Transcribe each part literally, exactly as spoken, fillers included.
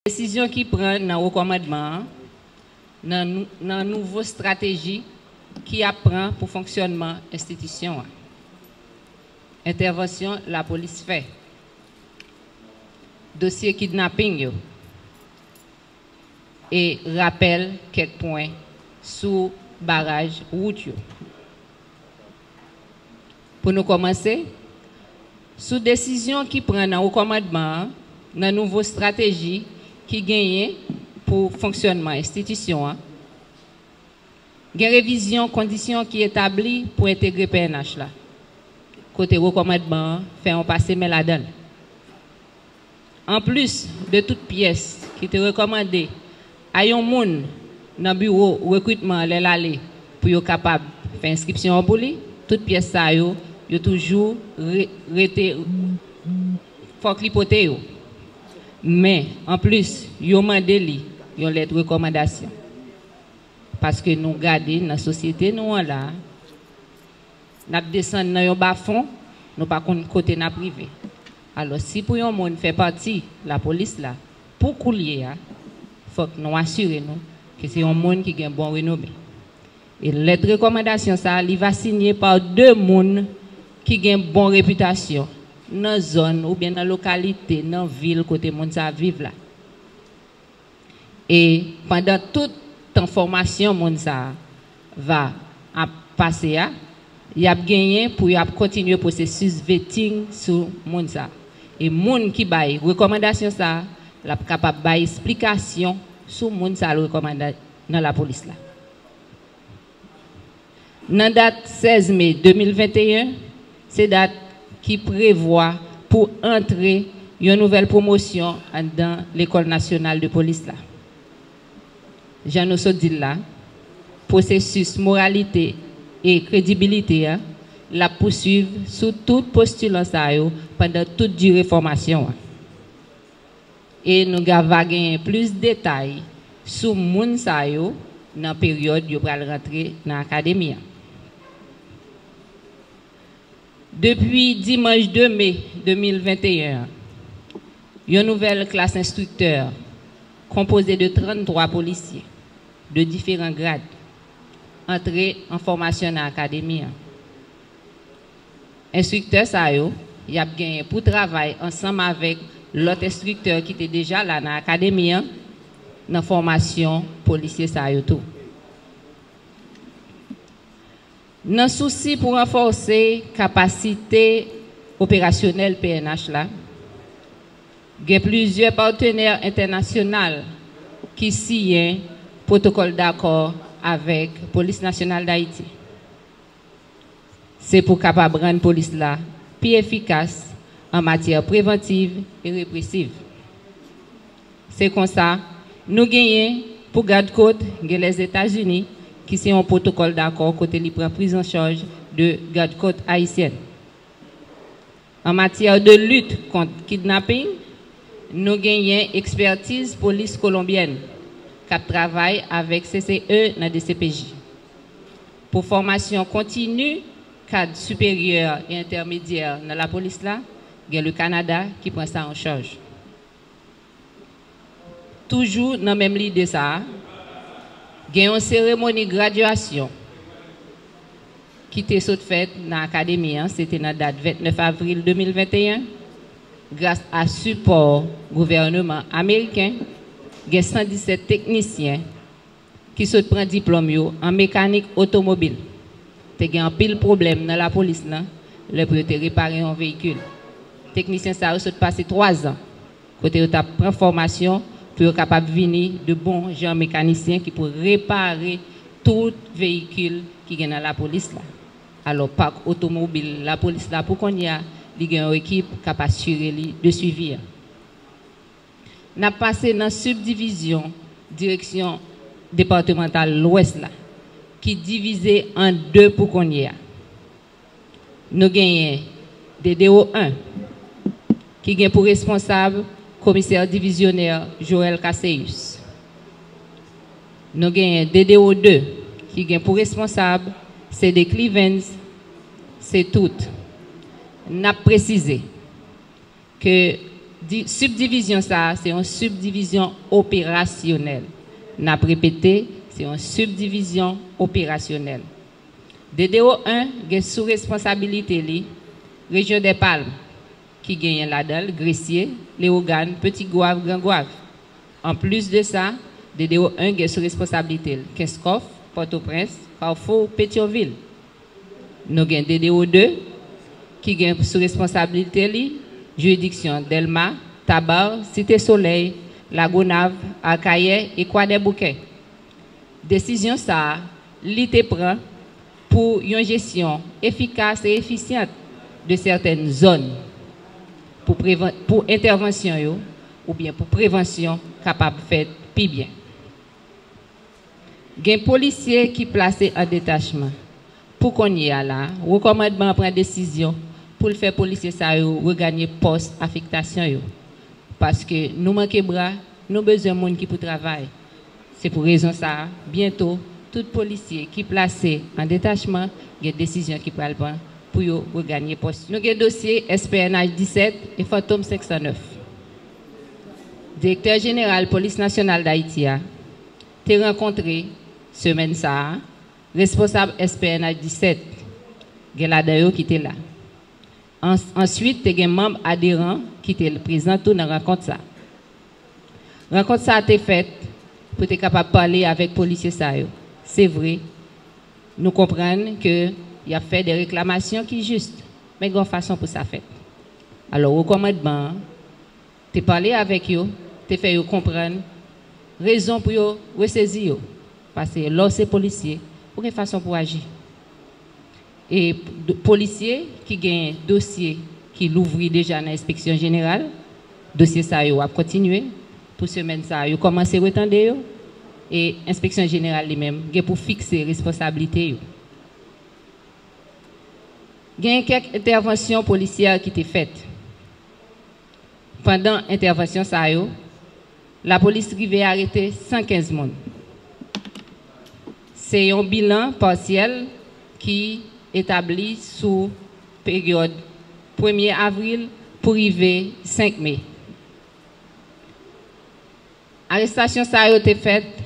Desizyon ki pran nan wo kòmandman an, nan nou- nan nouvo estrateji ki ap pran pou fonksyònman enstitisyon an. Entèvansyon lapolis fè, dosye kidnaping yo, e rapèl kèk pwen sou baraj wout yo. Pou nou kòmanse, sou desizyon ki pran nan wo kòmandman an, nan nouvo estrateji ki genyen pou fonksyònman enstitisyon an, gen revizyon kondisyon ki etabli pou entegre P N H la, kote wo kòmandman an fè yon pase men ladan l. Anplis de tout pyès ki te rekòmande a yon moun nan biwo rekritman an lè l ale pou yo kapab fè enskripsyon an pou li, tout pyès sa yo, yo toujou re- rete, fòk li pote yo. Men, anplis, yo mande li yon lèt rekòmandasyon. Paske nou gade nan sosyete nou an la, n ap desann nan yon bafon, nou pa konn kote n ap rive. Alò, si pou yon moun fè pati lapolis la, pou koulye a, fòk nou asire nou ke se yon moun ki gen bon renome. E lèt rekòmandasyon sa a, li va sinye pa de moun ki gen bon repitasyon nan zòn oubyen nan lokalite, nan vil kote moun sa a viv la. E pandan tout tan fòmasyon moun sa a va ap pase a, y ap genyen pou y ap kontinye pwosesis vetting sou moun sa a. E moun ki bay rekòmandasyon sa a, l ap kapab bay esplikasyon sou moun sa a l rekòmande nan lapolis la. Nan dat sèz me de mil venteyen, se dat ki prevwa pou antre yon nouvèl pwomosyon anndan Lekòl Nasyonal de Polis la. Jan nou sot di l la, pwosesis moralite e kredibilite a, l ap pouswiv sou tout postilan sa yo pandan tout dire fòmasyon an. E nou ga- va genyen plis detay sou moun sa yo nan peryòd yo pral rantre nan akademi an. Depi dimanch de me de mil venteyen an, yon nouvèl klas enstriktè konpoze de tranntwa polisye de diferan grad antre an fòmasyon nan akademi an. Enstriktè sa yo, y ap genyen pou travay ansanm avèk lòt enstriktè ki te deja la nan akademi an, nan fòmasyon polisye sa yo tou. Nan sousi pou ranfòse kapasite operasyonèl P N H la, gen plizyè patnè entènasyonal ki siyen pwotokòl dakò avèk Polis Nasyonal d Ayiti. Se pou kapab rann polis la pi efikas an matyè prevantiv e represiv. Se konsa, nou genyen pou gad kot gen Lèzetazini, ki se yon pwotokòl dakò kote li pran priz an chaj de gad kot ayisyèn. An matyè de lit kont kidnaping, nou genyen ekspètiz polis kolonbyèn k ap travay avèk C C E nan D C P J. Pou fòmasyon kontini kad siperyè e entèmedyè nan lapolis la, gen le Kanada ki pran sa an chaj. Toujou nan menm lide sa a, gen yon seremoni gradyasyon ki te sot fèt nan akademi an, se te nan dat vennèf avril de mil venteyen, gras a sipò gouvèneman ameriken, gen san disèt teknisyen ki sot pran diplòm yo an mekanik otomobil. Te gen anpil pwoblèm nan lapolis lan lè pou yo te repare yon veyikil. Teknisyen sa yo sot pase twa zan kote yo t ap pran fòmasyon pou yo kapab vini de bon jan mekanisyen ki pou repare tout veyikil ki gen nan lapolis la. Alò, pak otomobil lapolis la pou kounye a, li gen yon ekip k ap asire li de swivi a. N ap pase nan sibdivizyon Direksyon Depatmantal Lwès la, ki divize an de pou kounye a. Nou genyen D D O en, ki gen pou responsab Komisè Divizyonè Joël Casséus. Nou genyen D D O de, ki gen pou responsab C D Clevens Setout. N ap presize ke Di, sibdivizyon sa a se yon sibdivizyon operasyonèl. N ap repete, se yon sibdivizyon operasyonèl. D D O en gen sou responsabilite li rejyon dè Palm, ki genyen ladan l Gresye, Lewogàn, Peti Gwav, Gran Gwav. Anplis de sa, D D O en gen sou responsabilite l Kenskòf, Pòtoprens, Kafou, Petyonvil. Nou gen D D O de, ki gen sou responsabilite li jiridiksyon Dèlma, Taba, Site Solèy, Lagonav, Akayè e Kwadèboukè. Desizyon sa a, li te pran pou yon jesyon efikas e efisyan de sètèn zòn, pou prevan-, pou entèvansyon yo, oubyen pou prevansyon kapab fèt pi byen. Gen polisye ki plase an detachman. Pou kounye a la, rekòmandman an pran desizyon pou l fè polisye sa yo reganye pòs afektasyon yo. Paske nou manke bra, nou bezwen moun ki pou travay. Se pou rezon sa a, byento, tout polisye ki plase an detachman gen desizyon ki pral pran pou yo reganye pòs yo. Nou gen dosye S P N H disèt e Fantom senk san nèf. Direktè Jeneral Polis Nasyonal Dayiti a te rankontre, semèn sa a, responsab S P N H disèt, gen ladan yo ki te la. Ans-, answit, te gen manm aderan ki te prezan tou nan rankont sa. Rankont sa a te fèt pou te kapab pale avèk polisye sa yo. Se vre, nou konprann ke y ap fè de reklamasyon ki jis, men gen yon fason pou sa fèt. Alò, wo kòmandman an te pale avèk yo, te fè yo konprann rezon pou yo resezi yo. Paske lè w se polisye, ou gen fason pou w aji. E do-, polisye ki gen dosye ki louvri deja nan enspeksyon jeneral, dosye sa yo ap kontinye. Pou semèn sa a, yo kòmanse retande yo, e enspeksyon jeneral li menm gen pou fikse responsablite yo. Gen kèk entèvansyon polisyè ki te fèt. Pandan entèvansyon sa yo, lapolis rive arete san kenz moun. Se yon bilan pasyèl ki etabli sou peryòd premye avril pou rive senk me. Arestasyon sa yo te fèt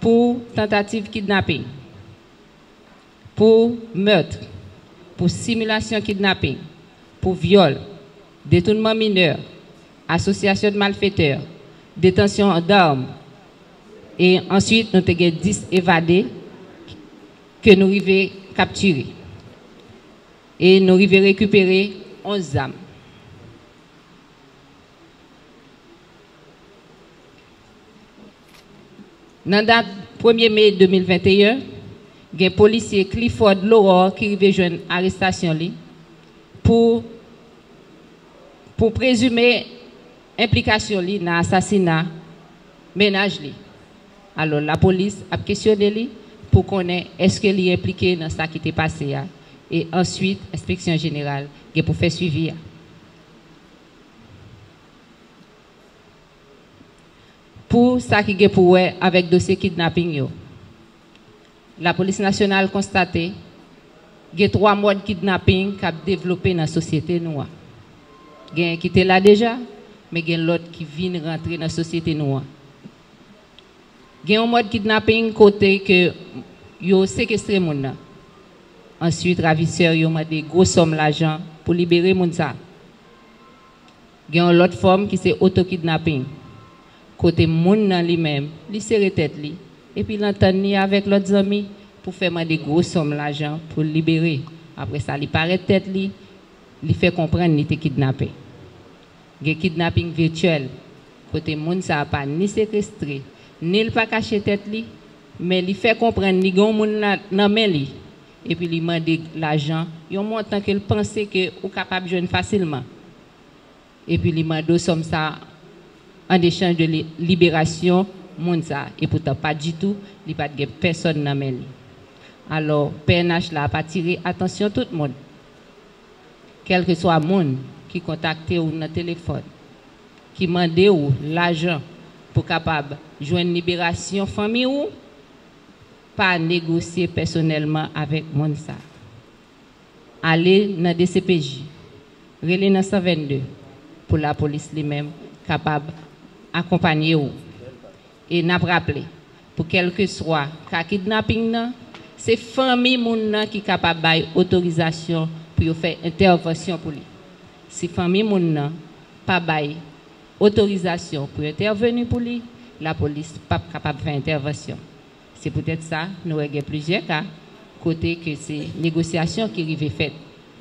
pou tantativ kidnaping, pou mèt, pou similasyon kidnaping, pou vyòl, detounman minè, asosyasyon de malfetè, detansyon dam, e answit nou te gen dis evade ke nou rive kaptire. E nou rive rekipere onz zam. Nan dat premye me de mil venteyen, gen polisye Clifford Laurore ki rive jwenn arestasyon li pou, pou prezime enplikasyon li nan asasina mennaj li. Alò, lapolis ap kesyone li pou konnen èske li enplike nan sa ki te pase a, e answit, enspeksyon jeneral gen pou fè swivi a. Pou sa ki gen pou wè avèk dosye kidnaping yo, Lapolis Nasyonal konstate gen twa mòd kidnaping k ap devlope nan sosyete nou an. Gen ki te la deja, men gen lòt ki vin rantre nan sosyete nou an. Gen yon mòd kidnaping kote ke yo sekestre moun nan. Answit, ravisè yo mande gwo sòm lajan pou libere moun sa. Gen yon lòt fòm ki se otokidnaping, kote moun nan li menm, li sere tèt li, epi l antann li avèk lòt zanmi pou fè mande gwo sòm lajan pou l libere. Apre sa, li parèt tèt li, li fè konprann li te kidnape. Gen kidnaping vityèl, kote moun sa a pa ni sekestre, ni l pa kache tèt li, men li fè konprann li gen yon moun la, nan men li, epi li mande lajan, yon montan ke l panse ke ou kapab jwenn fasilman. Epi li mande w sòm sa an echanj de li-, liberasyon moun sa, epoutan pa ditou, li pa t gen pèsòn nan men li. Alò, P N H la ap atire atansyon tout moun, kèlkeswa moun ki kontakte w nan telefòn, ki mande w lajan pou kapab jwenn liberasyon fanmi w, pa negosye pèsonèlman avèk moun sa. Ale nan D C P J, rele nan san vennde, pou lapolis li menm kapab akonpanye w. E n ap raple, pou kèlkeswa ka kidnaping nan, se fanmi moun nan ki kapab bay otorizasyon pou yo fè entèvansyon pou li. Si fanmi moun nan pa bay otorizasyon pou entèveni pou li, lapolis p ap kapab fè entèvansyon. Se poutèt sa, nou wè gen plizyè ka kote ke se negosyasyon ki rive fèt.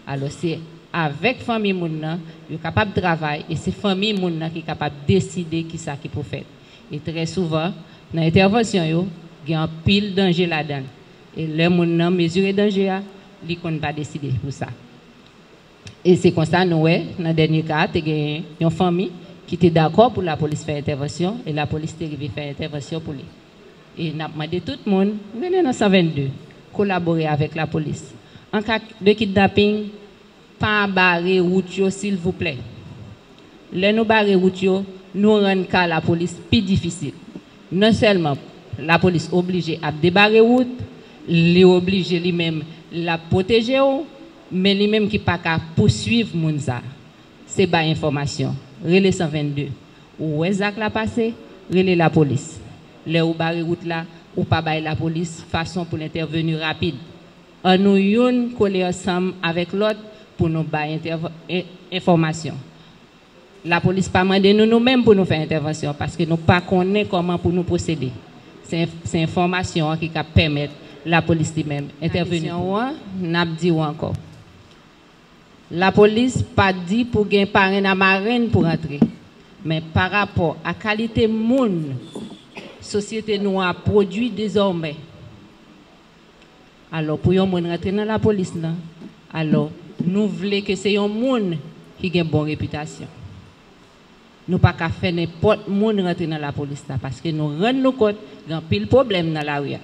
Alò, se avèk fanmi moun nan, yo kapab travay, e se fanmi moun nan ki kapab deside kisa ki pou fèt. E trè souvan, nan entèvansyon yo, gen anpil danje ladan l. E lè moun nan mezire danje a, li konn pa deside pou sa. E se konsa nou wè, nan dènye ka a, te gen yon fanmi ki te dakò pou lapolis fè entèvansyon, e lapolis te rive fè entèvansyon pou li. E n ap mande tout moun, rele nan san vennde, kolabore avèk lapolis. An ka de kidnaping, pa bare wout yo, silvouplè. Lè nou bare wout yo, nou rann ka lapolis pi difisil. Non sèlman lapolis oblije ap debare wout, li oblije li menm l ap pwoteje w, men li menm ki pa ka pouswiv moun sa. Se bay enfòmasyon. Rele san vennde. Ou wè zak la pase, rele lapolis. Lè ou bare wout la, ou pa bay lapolis fason pou l entèveni rapid. Ann nou youn kole ansanm avèk lòt pou nou bay entèv- en- enfòmasyon. Lapolis pa mande nou nou menm pou nou fè entèvansyon, paske nou pa konnen kòman pou nou pwosede. Se, se enfòmasyon an ki ka pèmèt lapolis li menm entèveni. Nan kesyon ou an, n ap di w ankò. Lapolis pa di pou gen parenn a marenn pou rantre, men pa rapò a kalite moun sosyete nou an ap pwodui dezòmè. Alò, pou yon moun rantre nan lapolis lan, alò, nou vle ke se yon moun ki gen bon repitasyon. Nou pa ka fè nenpòt moun rantre nan lapolis la, paske nou rann nou kont gen anpil pwoblèm nan lari a.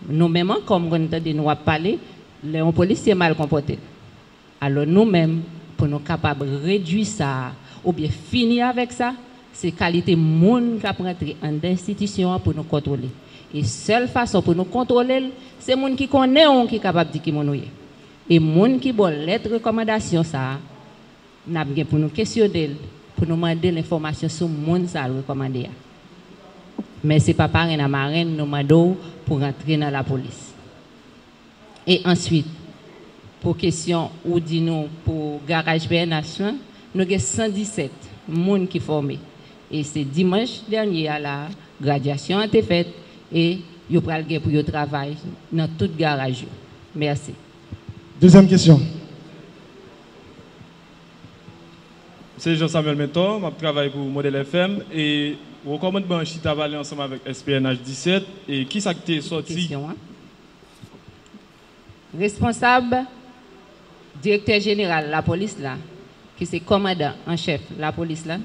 Nou menm ankò, m konn tande nou ap pale lè yon polisye mal konpòte l. Alò, nou menm, pou nou kapab redui sa a, oubyen fini avèk sa, se kalite moun k ap rantre anndan enstitisyon an pou nou kontwole. E sèl fason pou nou kontwole l, se moun ki konnen w ki kapab di ki moun ou ye. E moun ki ba w lèt rekòmandasyon sa a, n ap gen pou nou kesyone l, pou nou mande l enfòmasyon sou moun sa l rekòmande a. Men se pa parenn a marenn nou mande w pou rantre nan lapolis. E answit, pou kesyon ou di nou pou garaj P N H lan, nou gen san disèt moun ki fòme. E se dimanch dènye a la a, gradyasyon an te fèt e yo pral gen pou yo travay nan tout garaj yo. Mèsi. Dezyèm kesyon. Se Jean Samuel Mentor, m ap travay pou Model F M e wò kòmandman an chita pale ansanm avèk S P N H disèt e kisa ki te sòti. Kesyon an. Responsab direktè jeneral lapolis la, ki se kòmandan an chèf lapolis la,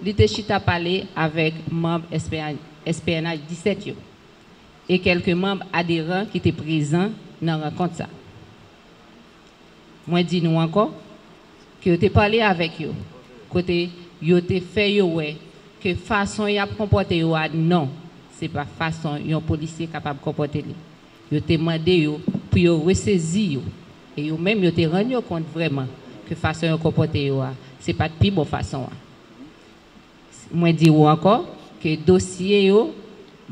li te chita pale avèk manm S P N H disèt yo e kèlke manm aderan ki te prezan nan rankont sa. Mwen di nou ankò ke yo te pale avèk yo, kote yo te fè yo wè ke fason y ap konpòte yo a, non, se pa fason yon polisye kapab konpòte li. Yo te mande yo pou yo resezi yo, e yo menm yo te rann yo kont vrèman ke fason yo konpòte yo a, se pa t pi bon fason an. Mwen di ou ankò ke dosye yo,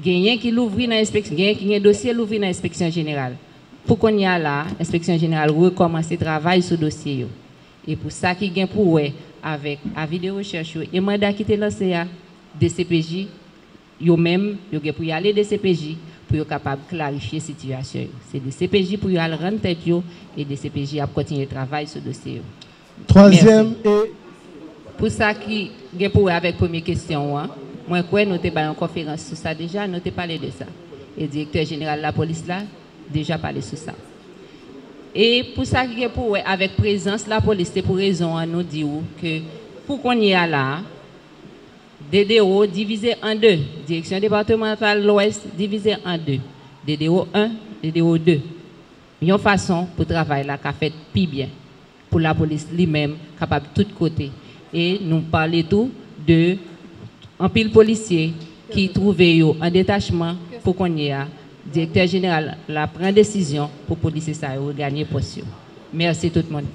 genyen ki louvri nan enspeksyon, genyen ki gen dosye louvri nan enspeksyon jeneral. Pou kounye a la a, enspeksyon jeneral rekòmanse travay sou dosye yo. E pou sa ki gen pou wè avèk avi de rechèch yo e manda ki te lanse a, D C P J, yo menm, yo gen pou y ale D C P J pou yo kapab klarifye sitiyasyon yo. Se D C P J pou yo al rann tèt yo e D C P J ap kontinye travay sou dosye yo. Twazyèm e. Pou sa ki gen pou wè avèk premye kesyon ou an, mwen kwè nou te bay yon konferans sou sa deja, nou te pale de sa. E direktè jeneral lapolis la deja pale sou sa. E pou sa ki gen pou wè avèk prezans lapolis, se pou rezon an nou di ou ke pou kounye a la a, D D O divize an de, Direksyon Depatmantal Lwès divize an de, D D O en, D D O de, yon fason pou travay la ka fèt pi byen, pou lapolis li menm kapab tout kote. E nou pale tou de anpil polisye ki twouve yo an detachman pou kounye a. Direktè jeneral la pran desizyon pou polisye sa yo reganye pòs yo. Mèsi tout moun.